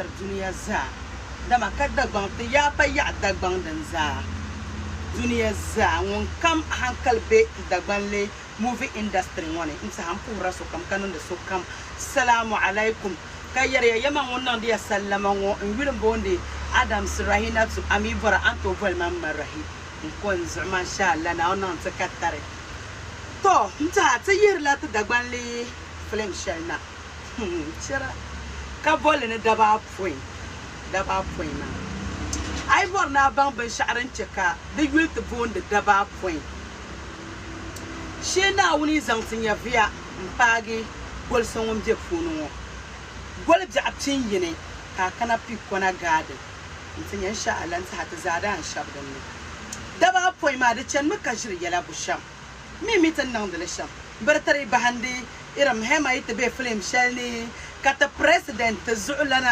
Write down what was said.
tiri dunia zaa, dama ka Dagbaŋ ti yaa pa yaɣi Dagbaŋ din zaa. Dunia zaa ŋun kam hankali be ti Dagbanli movie industry ŋɔ ni, n tiɛha n puhirila sokam ka niŋdi sokam Salaamu Alaikum ka yɛri ya yɛma ŋun niŋdi ya sallama ŋɔ n yuli m-boondi Adams Rahinatu a mi bɔra a ni tooi boli ma m ma Rahi n ko n zuɣu Masha Allah Naawuni niŋ ti ka tari. Tɔ! N tiɛha ti yihirila ti Dagbanli film shɛli na. Chira ka bolli ni daba apɔin, daba apɔin maa. A yi bɔri ni a baŋ binshɛɣu din chɛ ka di yuli ti boondi daba apɔin, shee Naawuni yi zaŋ ti nyɛviya m-paagi goli so ŋun be puuni ŋɔ, goli biɛɣu pin yini ka a kana Pikona Garden nti nya insha Allah n-tihi a ti zaa daa n-shɛbi din ni. Daba apɔin maa di chanimi ka ʒiri yɛla bushɛm. Mi mi ti ni niŋdi li shɛm. Biri tiri bahindi irim hɛma yi ti be film shɛli ni ka ti president zuɣulana.